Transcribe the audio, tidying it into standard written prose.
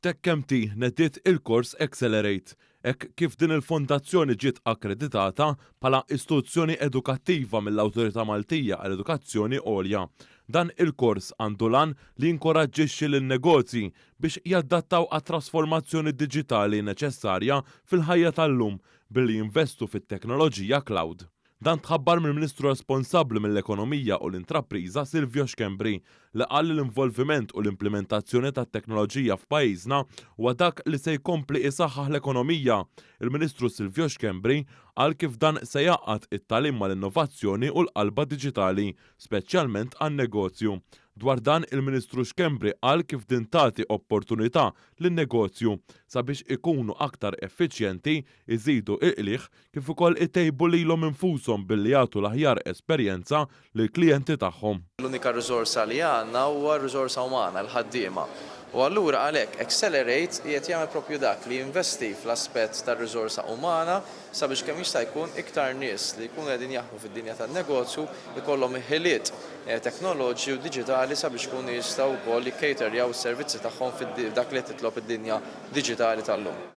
TechMT nediet il-kors Accelerate, hekk kif din il-fondazzjoni ġiet akkreditata bħala istituzzjoni edukattiva mill-Awtorità Maltija għall-Edukazzjoni Għolja. Dan il-kors għandu l-għan li jinkoraġġixxi lin-negozji biex jadattaw għat-trasformazzjoni diġitali neċessarja fil-ħajja tal-lum billi jinvestu fit-teknoloġija cloud. Dan tħabbar mill-Ministru responsabbli mill-Ekonomija u l-Intrapriża Silvio Schembri, li qal li l-involviment u l-implimentazzjoni tat-teknoloġija f'pajjiżna huwa dak li se jkompli isaħħaħ l-ekonomija. Il-Ministru Silvio Schembri qal kif dan se jgħaqqad it-tagħlim mal-innovazzjoni u l-qalba diġitali, speċjalment għan-negozju. Dwar dan, il-Ministru Schembri qal kif din tagħti opportunità lin-negozju sabiex ikunu aktar effiċjenti, iżidu il-qligħ kif ukoll itejbu lilhom infushom billi jagħtu l-aħjar esperjenza lill-klijenti tagħhom. L-unika riżorsa li għandna huwa r-riżorsa umana, l-ħaddiema. U allura għalhekk Accelerate qiegħed jagħmel propju dak li jinvesti fl-aspett tar-riżorsa umana sabiex kemm jista' jkun iktar nies li jkunu qegħdin jaħdmu fid-dinja tan-negozju jkollhom ħiliet teknoloġiċi u diġitali sabiex ikunu jistgħu wkoll jikkejterjaw is-servizzi tagħhom f'dak li qed titlob id-dinja diġitali tal-lum.